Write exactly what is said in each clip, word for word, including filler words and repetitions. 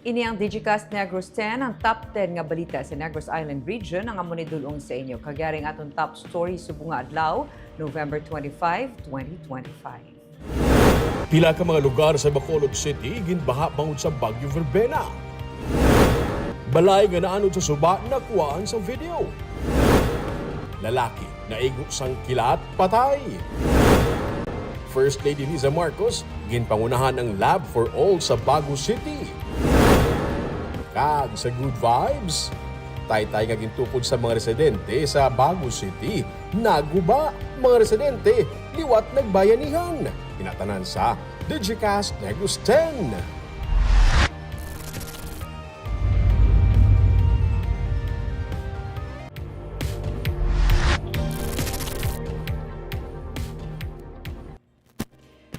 Ini ang Digicast Negros ten, ang top ten nga balita sa Negros Island Region, ang amo ni dul-ong sa inyo. Kag yari ang aton top story subong nga adlaw, November twenty-five, twenty twenty-five. Pila ka mga lugar sa Bacolod City ginbaha bangod sa Bagyo Verbena. Balay nga naanod sa suba nakuhaan sa video. Lalaki naigo sang kilat, patay. First Lady Liza Marcos ginpangunahan ang Lab for All sa Bago City. Kag sa good vibes, taytay nga gintukod sa mga residente sa Bago City, naguba. Mga residente liwat nagbayanihan. Ina tanan sa Digicast Negros ten.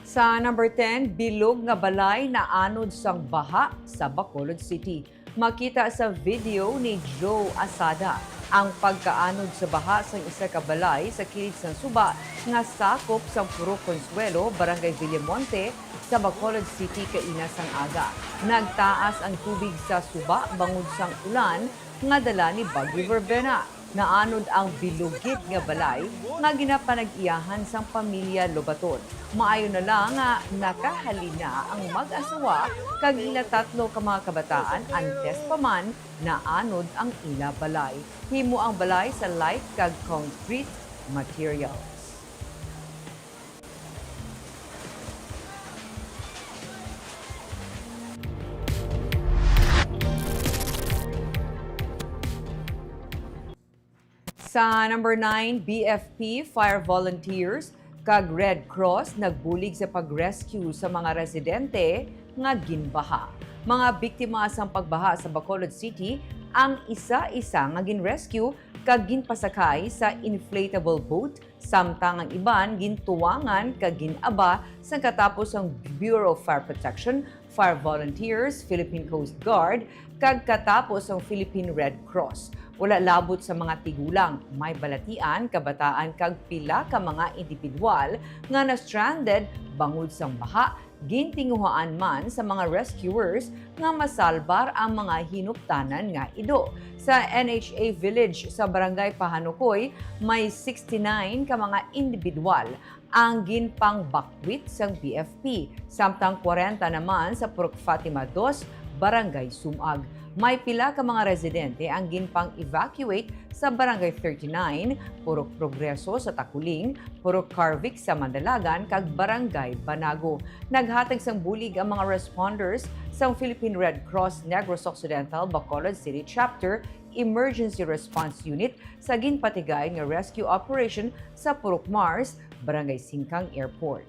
Sa number ten, bilog nga balay naanod sang baha sa Bacolod City. Makita sa video ni Joe Asada ang pagkaanod sa baha sang isa ka balay sa kilid sang suba nga sakop sang Purok Consuelo, Barangay Villamonte, sa Bacolod City kaina sang aga. Nagtaas ang tubig sa suba bangod sang ulan nga dala ni Bagyo Verbena. Naanod ang bilugit nga balay nga ginapanag-iyahan sang pamilya Lobaton. Maayo na lang nga nakahalin na ang mag-asawa kag ila tatlo ka mga kabataan, antes pa man naanod ang ila balay. Himo ang balay sa light kag concrete materials. Sa number nine, B F P, fire volunteers, kag Red Cross nagbulig sa pag-rescue sa mga residente nga ginbaha. Mga biktima sang pagbaha sa Bacolod City ang isa-isa nga gin-rescue kag ginpasakay sa inflatable boat, samtang ang iban gintuwangan kag gin-aba sang katapos ang Bureau of Fire Protection, fire volunteers, Philippine Coast Guard, kag katapos ang Philippine Red Cross. Wala labot sa mga tigulang, may balatian, kabataan, kag pila ka mga indibidwal nga na-stranded bangod sang baha, gintinguhaan man sa mga rescuers nga masalbar ang mga hinuptanan nga ido. Sa N H A Village sa Barangay Pahanukoy, may sixty-nine ka mga indibidwal ang ginpangbakwit sang B F P, samtang kwarenta naman sa Purok Fatima Dos, Barangay Sumag. May pila ka mga residente ang ginpang-evacuate sa Barangay thirty-nine, Purok Progreso sa Taculing, Purok Carvic sa Mandalagan, kag Barangay Banago. Naghatag sang bulig ang mga responders sang Philippine Red Cross Negros Occidental Bacolod City Chapter Emergency Response Unit sa ginpatigayon nga rescue operation sa Purok Mars, Barangay Singkang Airport.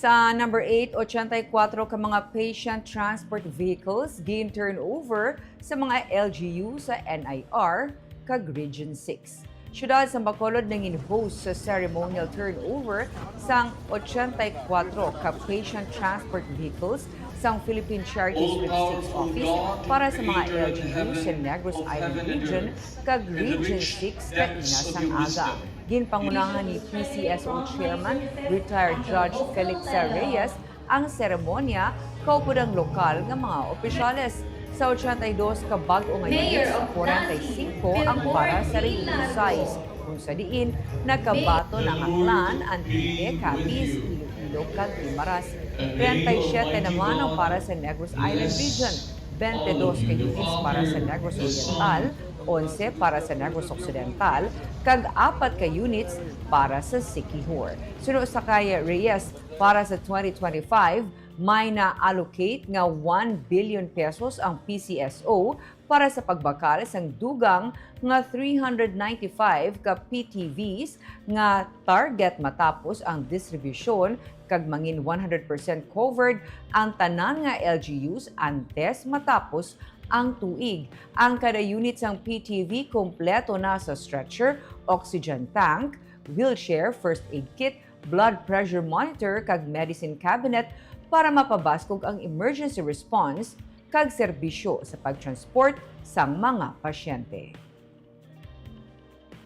Sa number eight, ochenta y cuatro ka mga patient transport vehicles gin-turn over sa mga L G U sa N I R kag Region six. Siyudad sang Bacolod nangin-host sa ceremonial turnover sang ochenta y cuatro ka patient transport vehicles sang Philippine Charities Relief Six Office para sa mga L G U sa Negros Island Region kag Region six kaina sang aga. Ginpangunahan ni P C S O Chairman, retired Judge Felixa Reyes, ang seremonya kaupod ang lokal nga mga opisyales. Sa ochenta y dos ka bag-o nga units, kwarenta y singko ang para sa Region sais, kung sa diin nakabaton ang Aklan, Antique, Capiz, Iloilo, kag Guimaras. Treinta y siete naman ang para sa Negros Island Region, twenty-dos ka units para sa Negros Oriental, onse para sa Negros Occidental, kag apat ka units para sa Siquijor. Suno sa kay Reyes, para sa twenty twenty-five, may na-allocate nga one billion pesos ang P C S O para sa pagbakal sang dugang nga three hundred ninety-five ka P T Vs nga target matapos ang distribusyon kag mangin one hundred percent covered ang tanan nga L G Us antes matapos ang tuig. Ang kada unit sang P T V kompleto na sa stretcher, oxygen tank, wheelchair, first aid kit, blood pressure monitor, kag medicine cabinet para mapabaskog ang emergency response kag serbisyo sa pagtransport sang mga pasyente.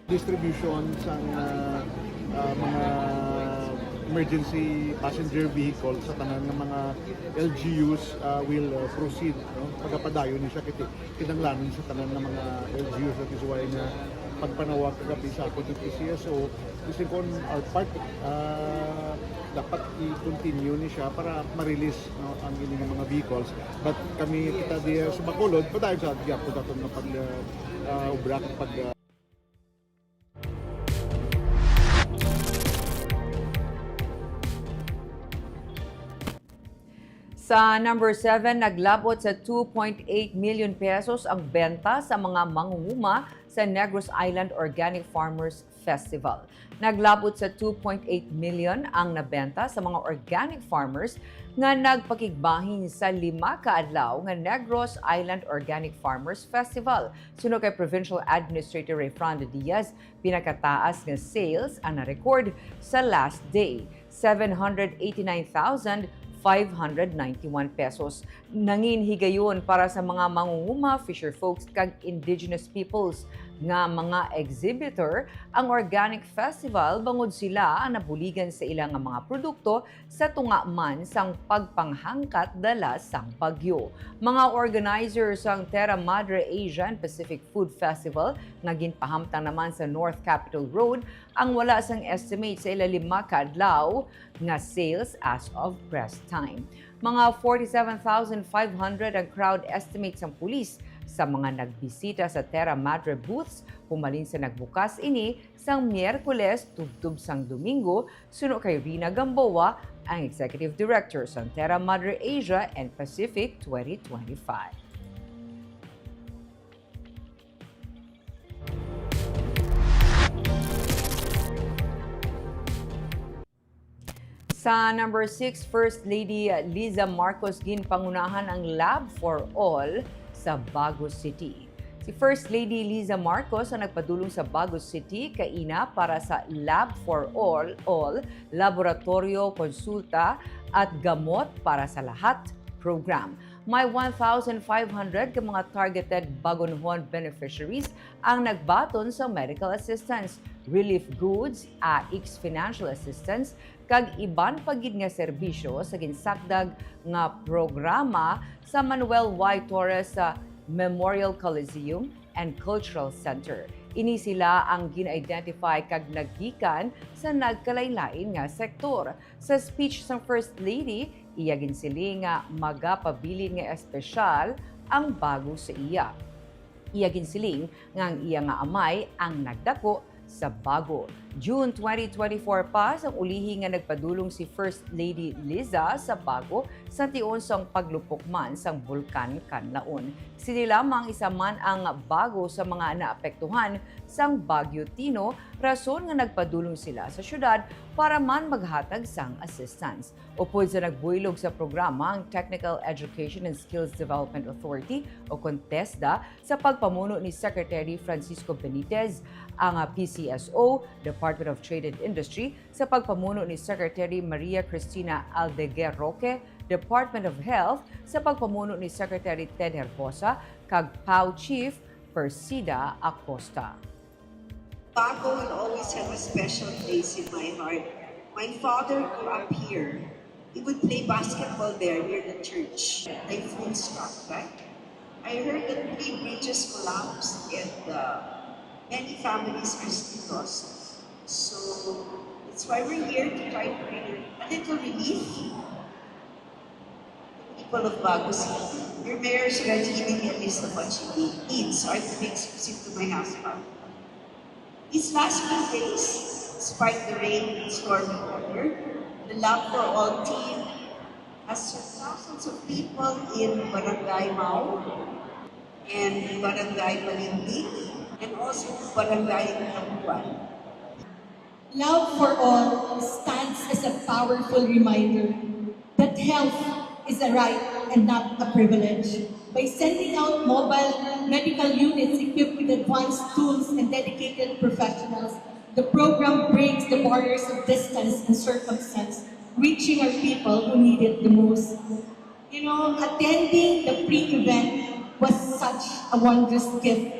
Distribution sang, ah, ah, mga emergency passenger vehicle sa tanan nga mga L G Us, ah, will, ah, proceed, no? Pagapadayon ni siya, kiti kinahanglanon sa tanan nga mga L G Us. That is why nga pagpanawag kagabi sa akon sa P C S O, kasi kon our part, ah, dapat i-continue ni siya para ma-release, no, ang ini nga mga vehicles. But kami, kita diya sa Bacolod, padayon sa gyapon sa aton nga pag, ah, obra kag pag, ah, Sa number seven, naglabot sa two point eight million pesos ang benta sa mga mangunguma sa Negros Island Organic Farmers Festival. Naglabot sa two point eight million ang nabenta sa mga organic farmers nga nagpakigbahin sa lima ka adlaw nga Negros Island Organic Farmers Festival. Suno kay Provincial Administrator Rayfrando Diaz, pinakataas nga sales ang na-record sa last day, seven hundred eighty-nine thousand five hundred ninety-one pesos. Nangin higayon para sa mga mangunguma, fisher folks, kag indigenous peoples nga mga exhibitor ang organic festival, bangod sila ang nabuligan sa ila nga mga produkto sa tunga man sang pagpanghangkat dala sang bagyo. Mga organizer sang Terra Madre Asia and Pacific Food Festival nga ginpahamtang naman sa North Capitol Road ang wala sang estimate sa ila lima ka adlaw nga sales as of press time. Mga forty-seven thousand five hundred ang crowd estimate sang pulis sa mga nagbisita sa Terra Madre booths humalin sa nagbukas ini sang Miyerkules tubtob sang Domingo, suno kay Rina Gamboa, ang Executive Director sang Terra Madre Asia and Pacific twenty twenty-five. Sa number six, First Lady Liza Marcos ginpangunahan ang Lab for All sa Bago City. Si First Lady Liza Marcos ang nagpadulong sa Bago City kaina para sa Lab for All, All Laboratorio, Konsulta at Gamot para sa Lahat program. May one thousand five hundred ka mga targeted Bagonhon beneficiaries ang nagbaton sa medical assistance, relief goods, AICS financial assistance, kag iban pa gid nga serbisyo sa ginsakdag nga programa sa Manuel Y. Torres, ah, Memorial Coliseum and Cultural Center. Ini sila ang gin-identify kag nagikan sa nagkalain-lain nga sektor. Sa speech sang First Lady, iya ginsiling nga magapabilin nga espesyal ang Bago sa iya. Iya ginsiling nga ang iya nga amay ang nagdako sa Bago. June twenty twenty-four pa sang ulihi nga nagpadulong si First Lady Liza sa Bago sa tion sang paglupok man sang Bulkan Kanlaon. Sini lamang isa man ang Bago sa mga naapektuhan sang Bagyo Tino, rason nga nagpadulong sila sa syudad para man maghatag sang assistance. Upod sa nagbuylog sa programa ang Technical Education and Skills Development Authority o kon TESDA, sa pagpamuno ni Secretary Francisco Benitez, ang, ah, P C S O, Department of Trade and Industry, sa pagpamuno ni Secretary Maria Cristina Aldeguer Roque, Department of Health, sa pagpamuno ni Secretary Ted Herbosa, kag PAO Chief Persida Acosta. Bago will always have a special place in my heart. My father grew up here. He would play basketball there near the church. Typhoon struck, right? I heard that three bridges collapsed and uh, many families are still lost. So that's why we're here to try to bring a little relief to the people of Bago City. Your mayor is ready giving me a list of what she needs, so I have to be exclusive to my husband. These last few days, despite the rain and stormy weather, the Love for All team has served thousands of people in Barangay Mao and Barangay Malindig and also Barangay Kabuan. Love for All stands as a powerful reminder that health is a right and not a privilege. By sending out mobile medical units equipped with advanced tools and dedicated professionals, the program breaks the borders of distance and circumstance, reaching our people who need it the most. You know, attending the pre such a wondrous gift.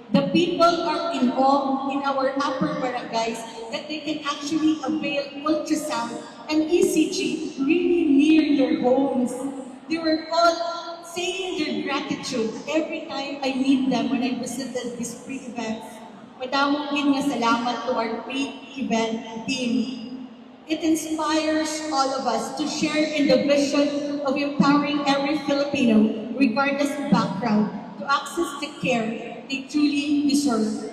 The people are in awe in our upper barangays that they can actually avail ultrasound and E C G really near their homes. They were all saying their gratitude every time I meet them when I visited these free events. Madamo gid nga salamat to our free event team. It inspires all of us to share in the vision of empowering every Filipino, regardless of background, to access the care they truly deserve.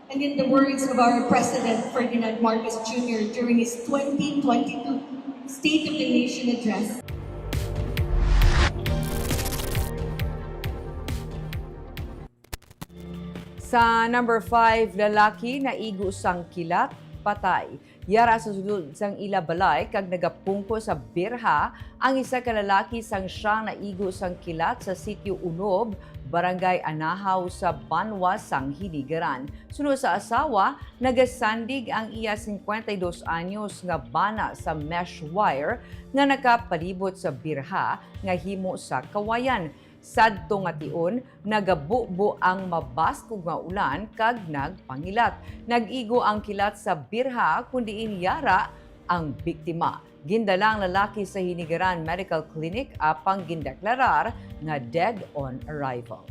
And in the words of our President Ferdinand Marcos Junior during his twenty twenty-two State of the Nation Address, Sa number five, lalaki naigo sang kilat, patay. Yara sa sulod sang ila balay kag nagapungko sa birha ang isa ka lalaki sang siyang naigo sang kilat sa Sitio Unob, Barangay Anahaw sa Banwa sang Hinigaran. Suno sa asawa, nagasandig ang iya cincuenta y dos anyos nga bana sa mesh wire nga nakapalibot sa birha nga himo sa kawayan. Sadto nga tion, nagabubo ang mabaskog nga ulan kag nagpangilat. Nag-igo ang kilat sa birha, kun diin yara ang biktima. Gindala ang lalaki sa Hinigaran Medical Clinic apang gindeklarar nga dead on arrival.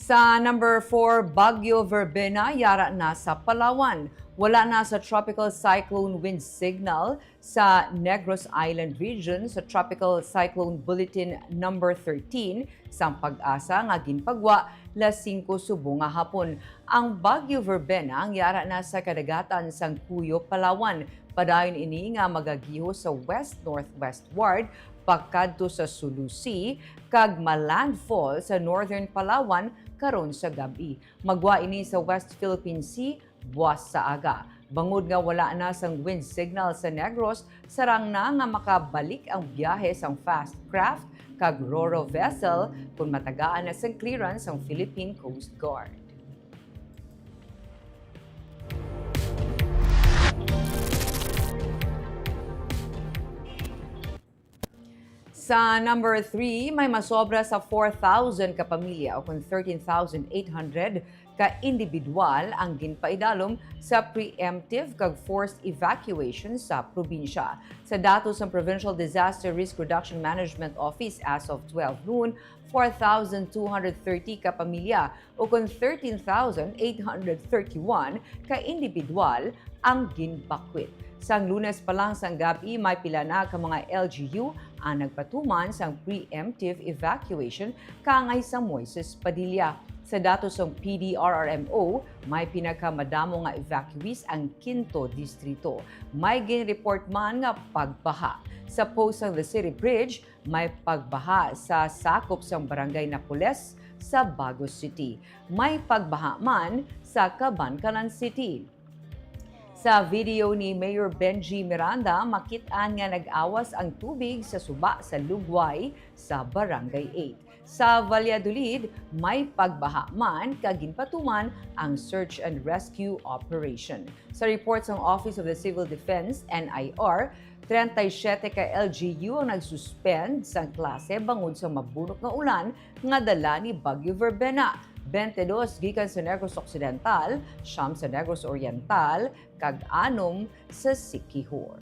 Sa number four, Bagyo Verbena yara na sa Palawan. Wala na sa tropical cyclone wind signal sa Negros Island region sa Tropical Cyclone Bulletin number thirteen sang PAGASA nga ginpagwa las singko subong nga hapon. Ang Bagyo Verbena ang yara na sa kadagatan sang Cuyo, Palawan. Padayon ini nga magagihos sa west-northwestward pakadto sa Sulu Sea kag ma-landfall sa northern Palawan karon sa gab-i. Magwa ini sa West Philippine Sea buas sa aga. Bangod nga wala na sang wind signal sa Negros, sarang na nga makabalik ang biyahe sang fast craft kag ro-ro vessel kon matagaan na sang clearance ang Philippine Coast Guard. Sa number three, may masobra sa four thousand ka pamilya o kon thirteen thousand eight hundred ka indibidwal ang ginpaidalom sa preemptive kag forced evacuation sa probinsya. Sa datos sang Provincial Disaster Risk Reduction Management Office, as of twelve noon, four thousand two hundred thirty ka pamilya o kon thirteen thousand eight hundred thirty-one ka indibidwal ang ginbakwit. Sang Lunes pa lang sang gab-i, may pila na ka mga L G U ang nagpatuman sang preemptive evacuation kaangay sa Moises Padilla. Sa datos sang P D R R M O, may pinakamadamo nga evacuees ang Quinto Distrito. May ginreport man nga pagbaha. Sa post sang The City Bridge, may pagbaha sa sakop sang Barangay Napoles sa Bago City. May pagbaha man sa Kabankalan City. Sa video ni Mayor Benji Miranda, makit-an nga nag-awas ang tubig sa suba sa lugway sa Barangay eight. Sa Valladolid, may pagbaha man kag ginpatuman ang search and rescue operation. Sa report sang Office of the Civil Defense, N I R, treinta y siete ka L G U ang nag-suspend sang klase bangod sa mabunok nga ulan nga dala ni Bagyo Verbena, twenty-dos gikan sa Negros Occidental, siyam sa Negros Oriental, kag anom sa Siquijor.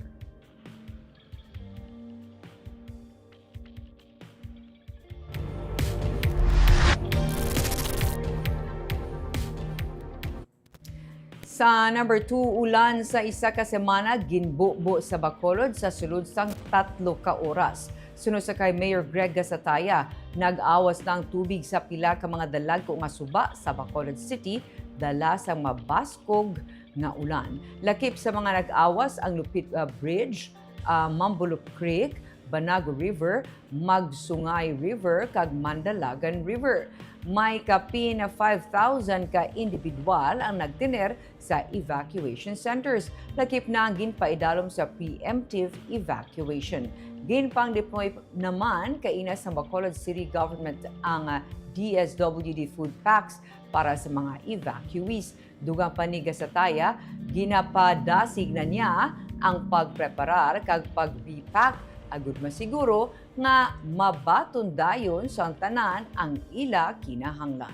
Sa number two, ulan sa isa ka semana ginbubo sa Bacolod sa sulod sang tatlo ka oras. Suno sa kay Mayor Greg Gasataya, nag-awas na ang tubig sa pila ka mga dalagko nga suba sa Bacolod City dala sang mabaskog nga ulan. Lakip sa mga nag-awas ang Lupit, ah, Bridge, ah, Mambulup Creek, Banago River, Magsungay River, kag Mandalagan River. May kapin five thousand ka indibidwal ang nagtener sa evacuation centers. Lakip na ang ginpaidalom sa preemptive evacuation. Ginpang-deploy naman kaina sa Bacolod City Government ang, ah, D S W D food packs para sa mga evacuees. Dugang pa ni Gasataya, ginapadasig na niya ang pagpreparar kag pag-repack agud masiguro nga mabaton dayon sang tanan ang ila kinahanglan.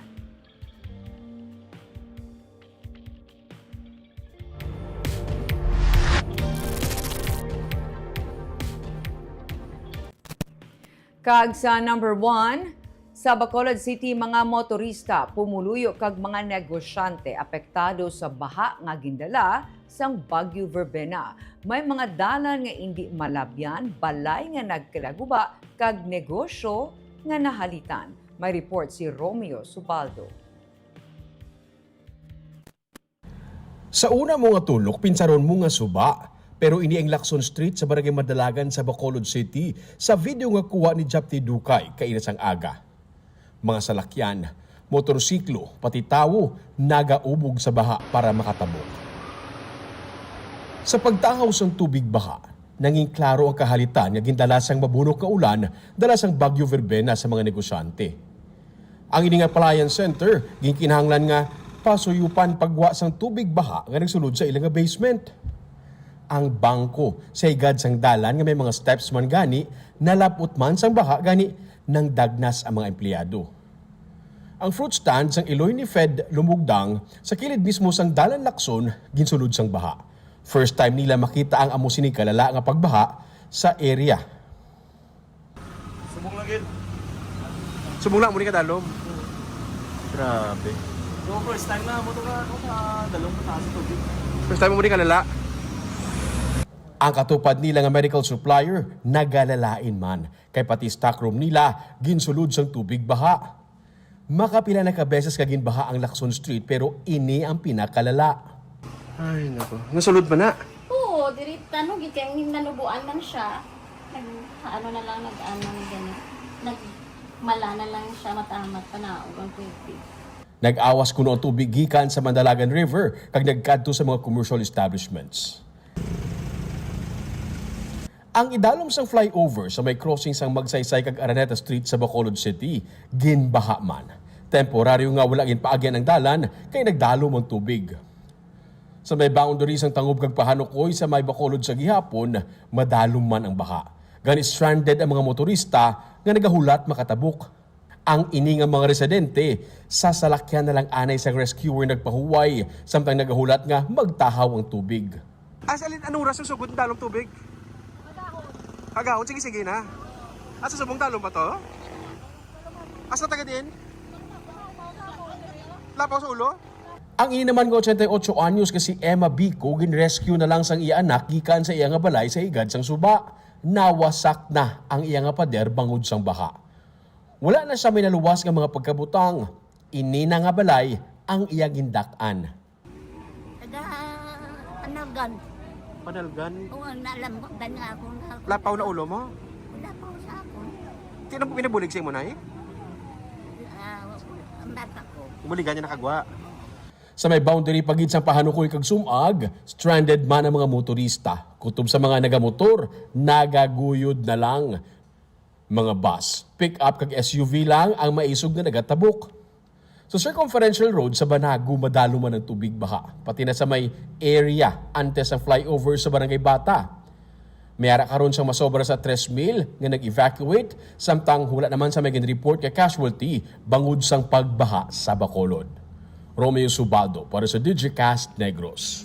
Kag sa number one, sa Bacolod City, mga motorista, pumuluyo kag mga negosyante apektado sa baha nga gindala sang Bagyo Verbena. May mga dalan nga indi malabyan, balay nga nagkalaguba, kag negosyo nga nahalitan. May report si Romeo Subaldo. Sa una mo nga tulok, pinsaron mo nga suba. Pero ini ang Lacson Street sa Barangay Madalagan sa Bacolod City, sa video nga kuha ni Japti Dukay kaina sang aga. Mga salakyan, motorsiklo, pati tawo nagaubog sa baha para makatabok. Sa pagtahaw sang tubig baha, nangin klaro ang kahalitan nga gindala sang mabunok nga ulan dala sang Bagyo Verbena sa mga negosyante. Ang ini nga palayan center ginkinahanglan nga pasuyupan pagwa sang tubig baha nga nagsulod sa ila nga basement. Ang bangko sa higad sang dalan nga may mga steps man gani nalapot man sang baha gani nangdagnas ang mga empleyado. Ang fruit stand sang Iloy ni Fed Lumugdang sa kilid mismo sang Dalan Lacson ginsulod sang baha. First time nila makita ang amo sini kalala nga pagbaha sa area. Subong lang gid. Subong lang mo ni kadalom. Grabe. So, first time na mo to ka, ka dalom mataas ang tubig. First time mo ni kalala. Ang katupad nila nga medical supplier nagalalain man, kay pati stockroom nila ginsulod sang tubig baha. Makapila na ka beses nga ginbaha ang Lacson Street, pero ini ang pinakalala. Ay, nako. Nasulod pa na? Oo, diri, ano, gid kay nanubuan lang siya. Nag, ano na lang, nag, ano, gani. Nagmala na lang siya, matamat, panaog ang tubig. Nag-awas kuno ang tubig gikan sa Mandalagan River kag nagkadto sa mga commercial establishments. Ang idalom sang flyover sa may crossing sang Magsaysay kag Araneta Street sa Bacolod City ginbaha man. Temporaryo nga wala ginpaagyan ang dalan kay nagdalom ang tubig. Sa may boundary sang Tangub kag Pahanukoy sa may Bacolod sa gihapon, madalom man ang baha. Gani stranded ang mga motorista nga nagahulat makatabok. Ang ini nga mga residente, sa salakyan na lang anay sang rescuer nagpahuway, samtang nagahulat nga magtahaw ang tubig. Asa, alin, anong oras ang sugod ng dalong tubig? Agahon, sige, sige na. Asa subong dalong ba to? Asa taga din? Lapaw sa ulo? Ang ini naman nga ochenta y ocho anyos nga si Emma Bico, gin-rescue na lang sang iya anak gikan sa iya nga balay sa higad sang suba. Nawasak na ang iya nga pader bangod sang baha. Wala na siya may naluwas nga mga pagkabutang. Ini na nga balay ang iya gindak-an. Taga Panalgan. Panalgan? Oo, ang nalambutan nga ako na ako. Lapaw na ulo mo? Lapaw sa ako. Di na po pinabulig sa imo, Nay? Ah, ang bata ko. Buligan niya nakagwa. Sa may boundary pa gid sa Pahanukoy kag Sumag, stranded man ang mga motorista. Kutob sa mga nagamotor, nagaguyod na lang. Mga bus, pick-up kag S U V lang ang maisog nga nagatabok. Sa Circumferential Road sa Banago, madalo man ang tubig baha, pati na sa may area antes ang flyover sa Barangay Bata. May ara karon sang masobra sa tres mil nga nag-evacuate, samtang wala naman sa may gin-report nga casualty bangod sang pagbaha sa Bacolod. Romeo Subaldo para sa Digicast Negros.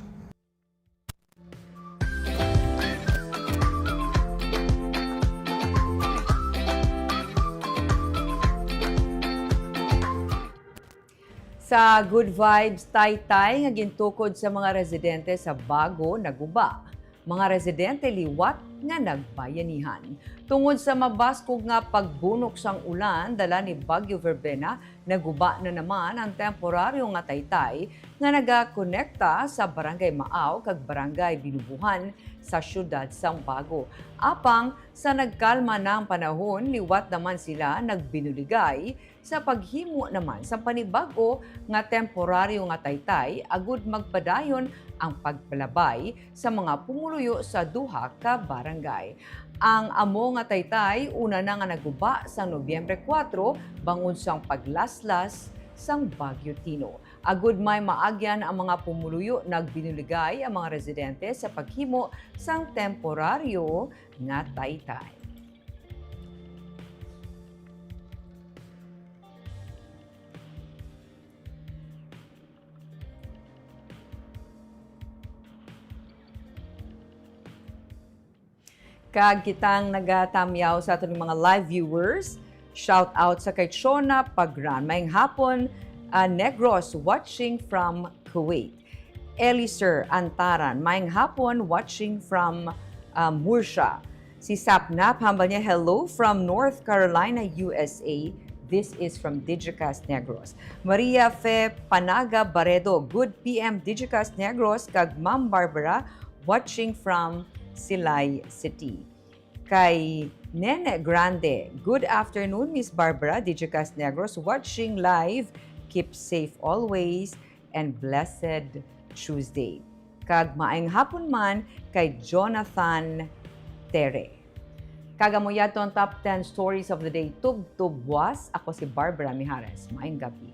Sa Good Vibes Taytay nga gintukod sa mga residente sa Bago, naguba. Mga residente liwat nga nagbayanihan. Tungod sa mabaskog nga pagbunok sang ulan dala ni Bagyo Verbena, naguba na naman ang temporaryo nga taytay nga nagakonekta sa Barangay Maaw kag Barangay Binubuhan sa siyudad sang Bago. Apang sa nagkalma na ang panahon, liwat naman sila nagbinuligay sa paghimo naman sang panibag-o nga temporaryo nga taytay agud magpadayon ang pagpalabay sa mga pumuluyo sa duha ka barangay. Ang amo nga taytay una na nga naguba sa Nobyembre kuwatro bangod sang paglaslas sang Bagyo Tino. Agud may maagyan ang mga pumuluyo, nagbinuligay ang mga residente sa paghimo sang temporaryo nga taytay. Kag kitang nagatamyaw sa aton mga live viewers, shout out sa kay Chona Pagran. Maayong hapon, ah, Negros, watching from Kuwait. Eliser Antaran, maayong hapon, watching from, ah, Murcia. Si Sapnap, hambal niya, "Hello from North Carolina, U S A. This is from Digicast Negros." Maria Fe Panaga Baredo, "Good P M Digicast Negros," kag Ma'am Barbara, watching from Silay City. Kay Nene Grande, "Good afternoon, Miss Barbara, Digicast Negros, watching live. Keep safe always and blessed Tuesday." Kag maayong hapon man kay Jonathan Tere. Kag amo yadto ang top ten stories of the day, tubtob buas. Ako si Barbara Mijares. Maayong gabi.